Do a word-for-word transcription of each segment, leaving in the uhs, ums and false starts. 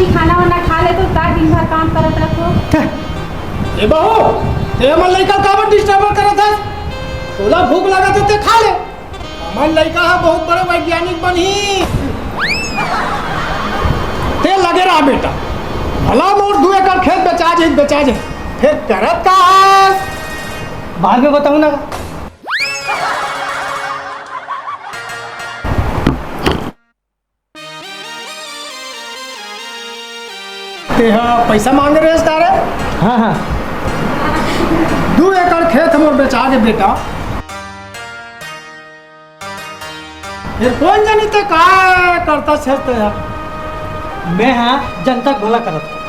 खाना वाना खा ले तो का दिन भर काम करत रखो। ए बहू, ते हमर लइका काबर डिस्टर्ब करत हस? तोला भूख लागत हे ते खा ले। हमर लइका ह बहुत बड़े वैज्ञानिक बनही। ते लगे रहा बेटा, भला मोर दू एकड़ खेत बेचा जाही, बेचा जाही, फेर करत का हस? बाद में बताहूँ ना। तेहा पैसा मांगे रहेस का रे? हाँ, हाँ। दू एकड़ खेत मोर बेचा गे बेटा। फेर कोन जनी ते काय करत हस तेहा? मैं हा जनता के भला करत हूँ।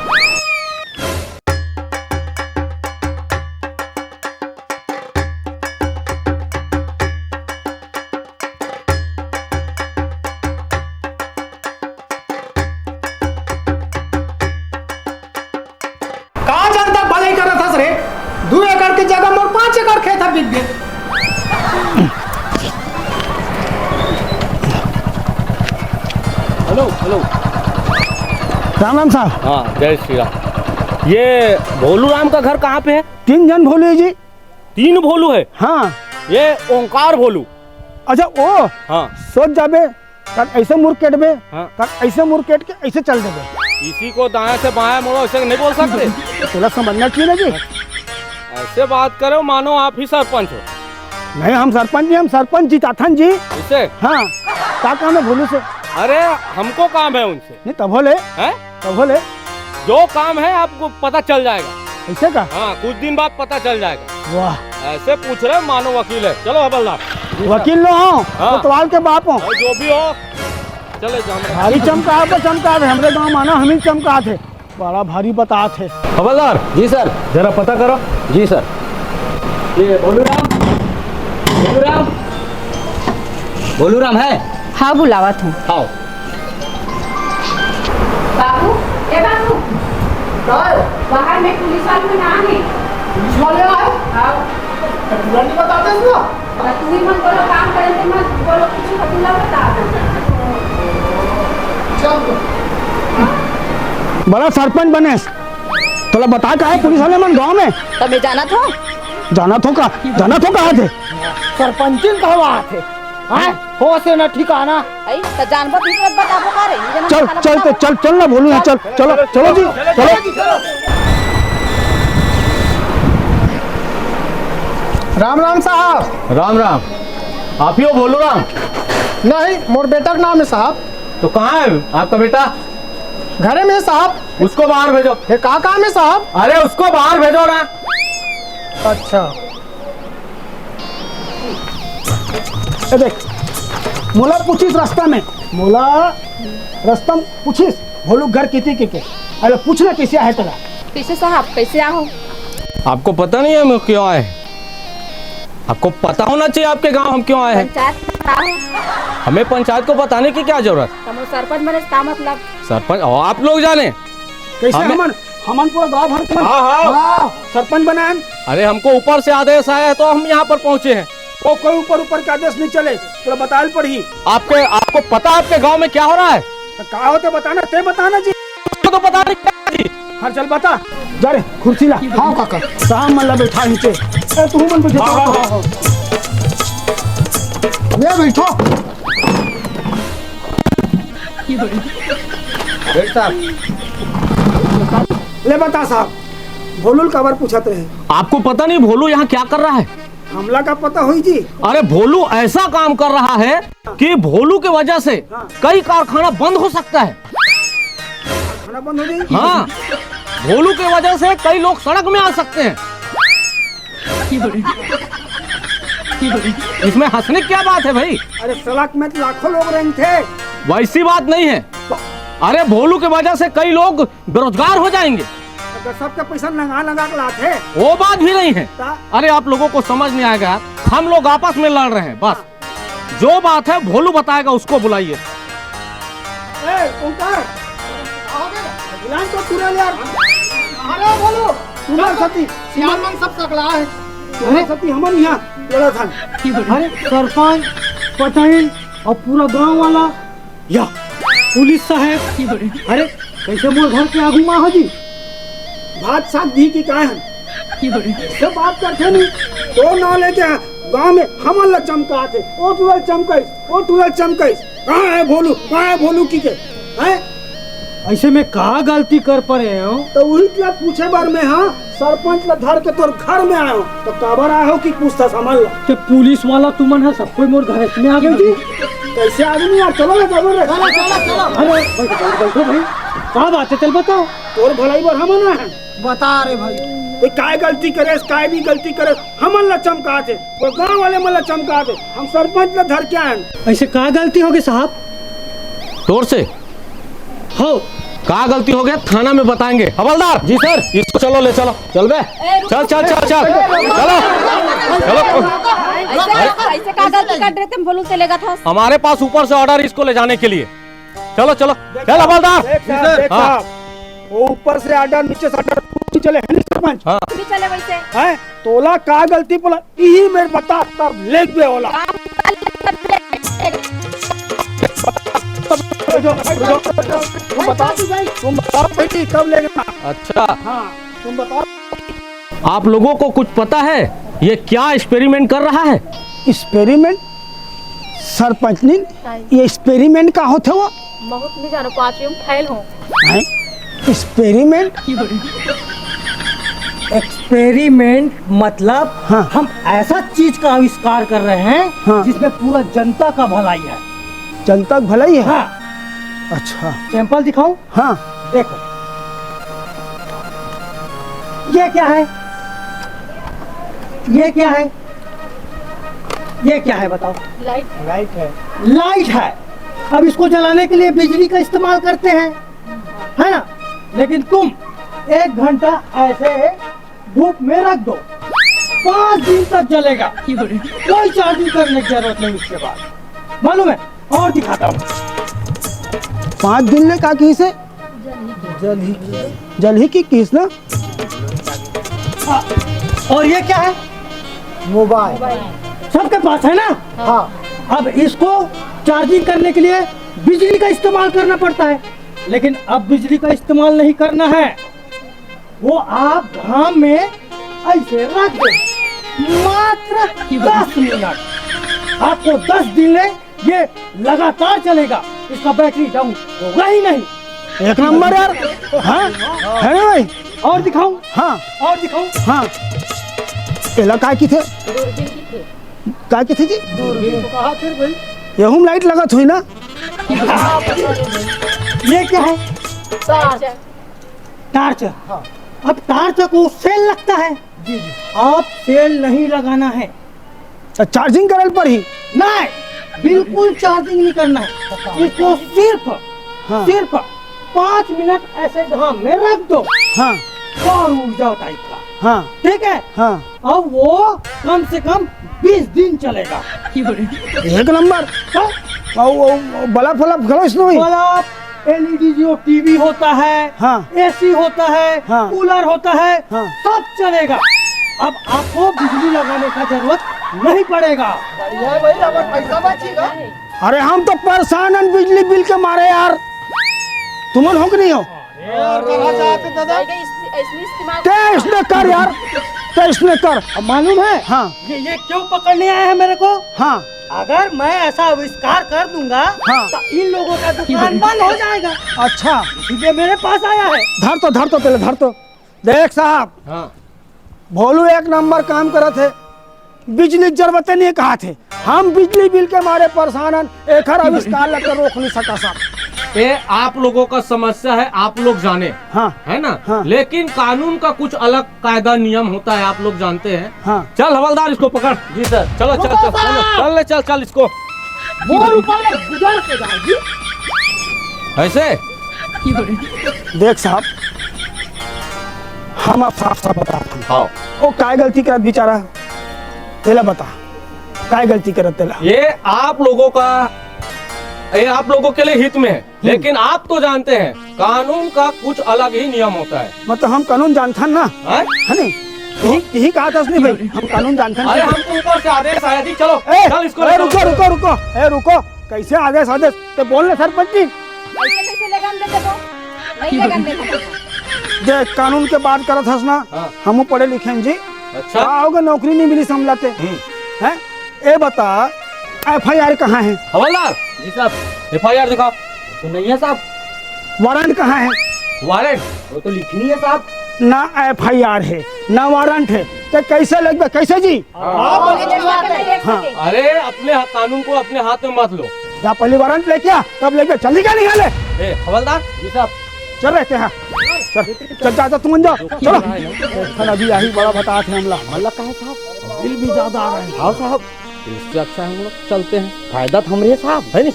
का जनता भलाई करत हस रे? दू एकड़ के जगह मोर पाँच एकड़ खेत ह बिक गे। Hello, hello. राम राम साहब। हाँ, जय श्री राम। ये भोलू राम का घर कहाँ पे है? तीन झन भोलू हे जी। तीन भोलू हे? हाँ। ये ओंकार भोलू। अच्छा, ओ। हाँ। सोच जाबे, कल ऐसे मुड़ केटबे, हाँ। कल ऐसे मुड़ केट के ऐसे चल देबे। इसी को दाएं से बाएं मोड़ो, ऐसे नहीं बोल सकते। तोला समझना चाहिए ना जी। ऐसे बात करो मानो आप ही सरपंच हो। नहीं, हम सरपंच नहीं, हम सरपंच जिताथन जी। इसे? हाँ, का काम है भोलू से? अरे, हमको काम है उनसे। नहीं, तब हो ले। हैं? तब हो ले। जो काम है आपको पता चल जाएगा। ऐसे का? हाँ, कुछ दिन बाद पता चल जाएगा। वाह। ऐसे पूछ रहे मानो वकील है। चलो हवलदार। वकील नो हो, हाँ। कोतवाल के बाप हो। भाई, जो भी हो, चले जाओ। भारी चमका है, चमका है। हमरे गांव में आना, हम ही चमका थे। बड़ा भारी बतात हे। हवलदार। जी सर। जरा पता करो। जी सर। ये भोलू राम, भोलू राम, भोलू राम है? हाँ, बुलावत हूँ। आओ। बाबू, ए बाबू। का है? बाहर में पुलिस वाले मन आए हैं। पुलिस वाले आए? हाँ। तो पूरा नहीं बताते इसको? बस तू ही मन बोलो, काम करे थे मन बोलो, कुछ तो पूरा बता दो। चल। बड़ा सरपंच बनेस। तोला बता का है पुलिस वाले मन गांव में? तब मैं जाना था। जाना थो का? जाना थो कहा थे? सरपंचिन कहवा थे। हैं? होश हे ना ठिकाना। अई, त जानबो त इसे बताबो का रे? ये जना चल, खाना चल, बताबो। चल, चल ना भोलू, यहाँ चल, चलो, चलो जी, चलो। राम राम साहब। राम राम। आप ही हो भोलू राम? नहीं, मोर बेटा के नाम है साहब। तो कहाँ है आपका बेटा? घरे में है साहब। उसको बाहर भेजो। ये का काम है साहब? अरे उसको बाहर भेजो ना। अच्छा। ए देख, मोला पूछिस रास्ता में, मोला रास्ता में पूछिस, भोलू घर किती के के। अरे पूछना कैसे आहे तेला? कैसे साहब, कैसे आहो? आपको पता नहीं है हम क्यों आए हैं? आपको पता होना चाहिए आपके गांव हम क्यों आए हैं। पंचायत में आहो। हमें पंचायत को बताने की क्या जरूरत? तमो सरपंच बने का मतलब? सरपंच, ओ, आप लोग जाने। कैसे हमें हमन, हमन पूरा गांव भर के मन। हाँ, हाँ। हाँ, सरपंच बनाएन। अरे, हमको ऊपर से आदेश आया है, तो हम यहाँ पर पहुँचे हैं। ओ, कोई ऊपर, ऊपर के आदेश नहीं चले, पूरा बताए ल पड़ही। आपके, आपको पता है आपके गांव में क्या हो रहा है? तो का होते बताना, ते बताना जी। तो पता नहीं क्या जी। हाँ, चल बता। जा रे, कुर्सी ला। हाँ, काका। साहब मन ला बैठा नीचे। ए, तू मन बैठो। हाँ, हाँ, हाँ, हाँ। ले बैठो। बैठ साहब। ले बता साहब, भोलू ल काबर पूछत रहे? आपको पता नहीं भोलू यहाँ क्या कर रहा है? हमला का पता होई जी? अरे भोलू ऐसा काम कर रहा है कि भोलू की वजह से हाँ। कई कारखाना बंद हो सकता है। कारखाना बंद हो जाई? हाँ, भोलू की वजह से कई लोग सड़क में आ सकते हैं। इसमें हंसने की क्या बात है भाई? अरे सड़क में तो लाखों लोग रेंगथे। वैसी बात नहीं है। अरे भोलू की वजह से कई लोग बेरोजगार हो जाएंगे। अगर सबके पैसा नंगा नंगा के लाथे। वो बात भी नहीं है। ता? अरे आप लोगों को समझ नहीं आएगा, हम लोग आपस में लड़ रहे हैं बस। जो बात है भोलू बताएगा, उसको बुलाइए। ए, ओंकार, आओगे? बुलान तो तुरंत यार। अरे बोलो। उमर सती, सियान मन सब सकला है। अरे सती हमन यहाँ बोला था। अरे सरपंच, पटवारी और पूरा गांव वाला या पुलिस साहब। अरे कइसे मोर घर के आगू मा हो जी? भात साग दी कि काय हन? से बात करथे नहीं। तोर नाव लेके गांव में हमन ला चमकाथे, ओ टूरा चमकाइस, ओ टूरा चमकाइस। कहाँ है भोलू, कहाँ है भोलू कि के? हैं? अइसे मैं का गलती कर परे हंव? त उही ला पूछे बर मैं, हाँ, सरपंच ला धर के तोर घर में आय हंव, त काबर आय हंव कि पूछथस हमन ला? ते पुलिस वाला तुमन ह सब कोई मोर घर में आ गए जी। कइसे आदमी यार, चलो ना, चलो रे। चलो, चलो, चलो। अरे, बैठो, बैठो, बैठो भाई, का बात है, चल बताओ। तोर भलाई बर हमन आए हन। बता रे भाई। ते काय गलती करेस, काय नहीं गलती करेस, हमन ला चमकाथे, वो गांव वाले मन ला चमकाथे, हम सरपंच ला धर के आए हन। अइसे का गलती होगे साहब? तोर से? हो। का गलती होगे, थाना में बताएंगे। हवलदार जी सर। इसको चलो, ले चलो, चल बे। ए, रुको। चल, चल, चल, चल। चलो। चलो। अइसे, अइसे का गलती कर रहे थे, हम बोलूं चलेगा था। हमारे पास ऊपर से ऑर्डर इसको ले जाने के लिए। चलो, चलो। चल, हवलदार। देख साहब, देख हाँ। साहब, वो ऊपर से ऑर्डर, नीचे से ऑर्डर, कुछ चले है नहीं सरपंच? हाँ। भी चले वइसे। हैं? तोला का गलती बोला, इही मेर बता, तब लेग बे ओला। रुको, रुको, रुको। तुम बताओ, तुम बताओ बेटी, कब लेगा? अच्छा। हाँ, तुम बताओ। आप लोगों को कुछ पता है, ये क्या एक्सपेरिमेंट कर रहा है? एक्सपेरिमेंट? सरपंचनी, ये एक्सपेरिमेंट का होथे वो? बहुत नहीं जानो, पांचवी में फेल हूँ। हैं? एक्सपेरिमेंट? एक्सपेरिमेंट मतलब हाँ। हम ऐसा चीज का आविष्कार कर रहे हैं हाँ। जिसमें पूरा जनता का भलाई है। जनता का भलाई है? हाँ। अच्छा। सैंपल दिखाऊं? हाँ। देखो, ये क्या है? ये क्या है? ये क्या है बताओ? लाइट। लाइट है। लाइट है। अब इसको जलाने के लिए बिजली का इस्तेमाल करते हैं, है ना? लेकिन तुम एक घंटा ऐसे धूप में रख दो, पांच दिन तक जलेगा, कोई चार्जिंग करने की जरूरत नहीं उसके बाद। मालूम है? और दिखाता हूँ। पांच दिन ले का किहिसे? जल ही की। जल ही की किहिस ना? हाँ, और ये क्या है? मोबाइल। सबके पास है ना? हाँ। अब इसको चार्जिंग करने के लिए बिजली का इस्तेमाल करना पड़ता है, लेकिन अब बिजली का इस्तेमाल नहीं करना है। वो आप घाम में ऐसे रख दो, मात्र दस मिनट। आपको दस दिन ले ये लगातार चलेगा, इसका बैटरी डाउन होगा ही नहीं। एक नंबर यार। हाँ, है ना भाई? और दिखाऊं? हाँ। और दिखाऊं? हाँ। एला काय किथे? दूरबीन किथे? काय किथे जी? दूरबीन। तो कहा फिर भाई? यहू में लाइट लगत होही ना? ये क्या है? टार्च। टार्च। हाँ। अब टार्च को सेल लगता है। जी, जी। आप सेल नहीं लगाना है। अच्छा, चार्जिंग करल पर ही? नहीं, बिल्कुल चार्जिंग नहीं करना है। इसको सिर्फ, हाँ। सिर्फ पाँच मिनट ऐसे घाम में रख दो। हाँ। सौर ऊर्जा टाइप का। हाँ। ठीक है? हाँ। अब वो कम से कम बीस दिन चलेगा। एक नंबर। हाँ? और वो बल्ब वल्ब घलो इसमें होही? बल्ब, एलईडी जो टीवी होता है, हाँ। एसी होता है, हाँ। कूलर होता है, हाँ। सब चलेगा। अब आपको बिजली लगाने का जरूरत नहीं पड़ेगा। बढ़िया है भाई, हमारा पैसा बचेगा। अरे हम तो परेशान हन बिजली बिल के मारे यार, तुमन हो कि नहीं हो? यार, कहाँ जाते दादा? जाएगा इस-, इसने इस्तेमाल ते इसने कर यार, ते इसने कर। अब मालूम है? हाँ। ये, ये क्यों पकड़ने आए हैं मेरे को? हाँ। अगर मैं ऐसा आविष्कार कर दूंगा, हाँ। तो इन लोगों का दुकान बंद हो जाएगा। अच्छा। इसीलिए मेरे पास आया है। धर तो, धर तो, पहले धर तो। देख साहब, हाँ। भोलू एक नंबर काम करत हे, बिजली के जरूरत नहीं कहाथे। हम बिजली बिल के मारे परेशान हन, एखर आविष्कार ला तो रोक नहीं सका साहब। ये आप लोगों का समस्या है, आप लोग जाने, हाँ। है ना? हाँ। लेकिन कानून का कुछ अलग कायदा नियम होता है, आप लोग जानते हैं। हाँ। चल हवलदार, इसको पकड़। जी सर। चलो, चल, रुको चल, चल, साहब। चल ले, चल, चल इसको। वो रुपया गुजर के जाएगी। ऐसे? देख साहब, हम अब साफ साफ बता रहे हैं। हाँ। वो काय गलती करत बेचारा, तेला बता, काय गलती करत तेला? ये आप लोगों का, ये आप लोगों के लिए हित में है, हम्म। लेकिन आप तो जानते हैं कानून का कुछ अलग ही नियम होता है। मतलब हम कानून जानथन ना, हैं? है नहीं? यही, यही कहा था उसने भाई, हम कानून जानथन अरे ना। हमको ऊपर से आदेश आया जी, चलो, ए, चल इसको ए, लेकर रुको, चलो। रुको, रुको, ए, रुको, कैसे आदेश, आदेश? तो बोल ना सरपंच जी। ऐसे कैसे लेगा हम देते तो? पहले गंदे खबर। देख, कानून के बात करत हस ना, हाँ। हमहू पढ़े लिखे हन जी। अच्छा। का होगे, नौकरी नहीं मिली हमला ते। हम्म। हैं? ए बता, एफ आई आर कहाँ है? हवलदार। जी साहब। एफ आई आर दिखा। तो नहीं है साहब। वारंट कहाँ है? वारंट? वो तो लिखी नहीं है साहब। ना एफ आई आर है, ना वारंट है, ते कैसे लिखबे, कैसे जी? हाँ। अरे, अपने हा-, कानून को अपने हाथ में मत लो। जा पहले वारंट लेके आ, तब लिखबे। जल्दी क्या निकाले? ए, हवलदार। जी साहब। चल रहे थे, हाँ। चल, चल, जा, जा, तुम जाओ, चलो। खाना भी यही बड़ा बता थे हमला। हमला का है साहब? बिल भी ज्यादा आ रहा है। हाँ साहब, इससे अच्छा हम लोग चलते हैं, फायदा तो हमरे है साहब, है नहीं?